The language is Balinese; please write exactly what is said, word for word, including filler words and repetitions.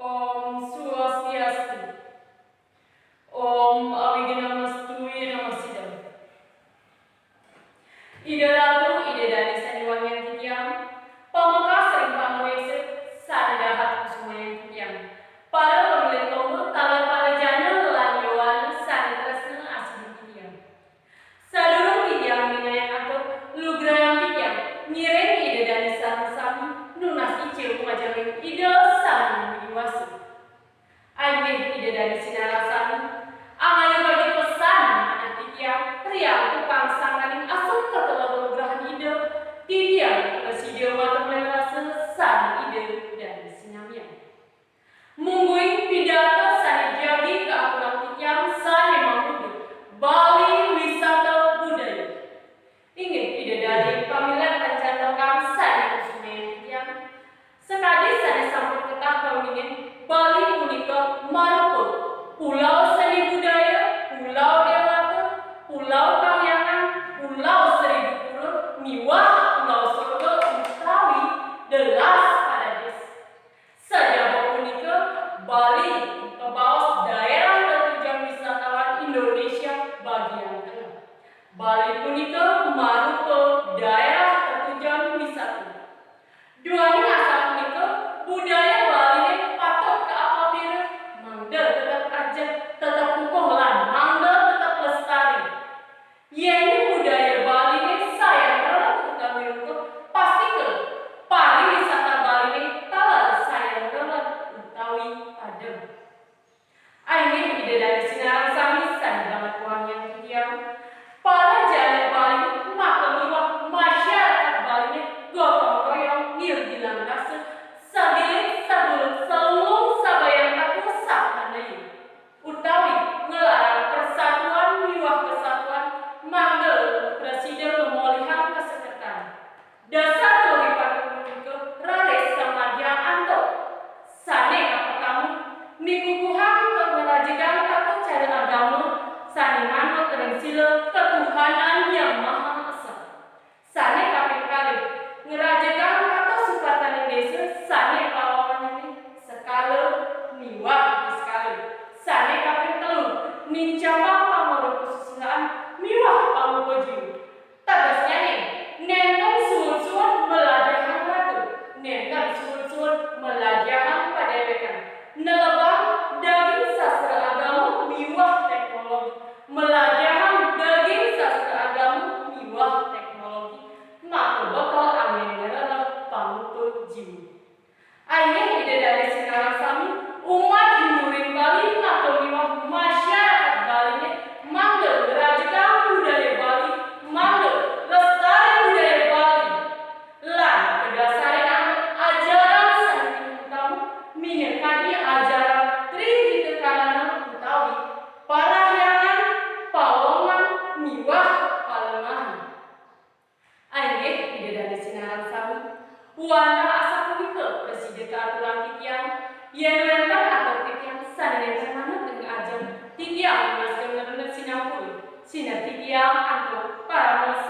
Om Swastiastu. Om Awighnamastu Namo Sidham. Ida Ratu, Ida Dane sane wangiang titiang, pamekas ring pangawase sane dahat kusumayang titiang. Para pamilet lomba taler para jana lan yowana sane tresna asihin titiang. Sadurung titiang ningayang atur, lugrayang titiang ngiring Ida Dane sareng sami nunas ica majeng ring Ida Sang Hyang Widhi Wasa. Inggih Ida Dane sinareng sami, angayu bagi pesan manah titiang riantukan sangkaning asung katelah panugrahan Ida, titiang prasida matemleng rasa sareng Ida Dane sinamian. Mungguing pidarta sane jagi kaaturang titiang sane mangguh Bali Wisata Budaya. Inggih Ida Dane pamilet lan jantokan sane kusumayang titiang. Sakadi sane sampun ketah kauningin, Bali punika marupa Pulau Seni Budaya, Pulau Dewata, Pulau Kahyangan, Pulau Seribu Pura, miwah Pulau Sorga utawi The Last Paradise. Sajaba punika, Bali kabaos daerah tetujon wisatawan Indonesia bagian tengah. Bali punika marupa daerah tetujon wisata. Duaning asapunika, budaya Baline patut kaapapira, mangda tetep ajeg, tetep kukuh lan mangda tetep lestari. Yen budaya Baline sayan relet utawi runtuh, pastika pariwisata Baline taler sayan relet utawi padem. Inggih Ida Dane sinareng sami sane banget wangiang titiang. Para jana Baline makamiwah masyarakat Baline gotong royong ngilgilang rasa, sabilik sabuluk salunglung sabayang taku sapanaya. Utawi nglarang persatuan miwah kesatuan mangda prasida ngamolihang kasekertan. Dasar kauripan punika raris kamargiang antuk. Sane kapertama, mikukuhang tur ngerajegang tata cara agama sane manut ring sila katuhanan Yang Maha Esa. Sane kaping kalih, ngerajegang tata suprataning desa sane pawawanane sekala miwah niskala. Sane kaping telu, nincapang pangorok kasusilaan miwah pangupa jiwa. Tegesnyane, nenten suud-suud mlajahang raga, nenten suud-suud mlajahang padewekan, nelebang daging sastra agama miwah teknologi, mlajahang daging sastra agama miwah teknologi, maka bakal anggen ngrereh pangupa jiwa. Inggih Ida Dane sinareng sami, umat Hindu ring Bali maka miwah masyarakat Baline mangda ngrajegang budaya Bali, mangda lestari budaya Bali. Lan kadasarin antuk ajaran sane pinih utama, minakadi ajaran Tri Hita Karana utawi parahyangan, pawangan miwah palemahan. Inggih Ida Dane sinareng sami, wantah asapunika prasida kaaturang titiang, yen wenten atur titiang sane nenten manut ring ajeng, titiang nunas geng rena sinampura. Sineb titiang antuk parama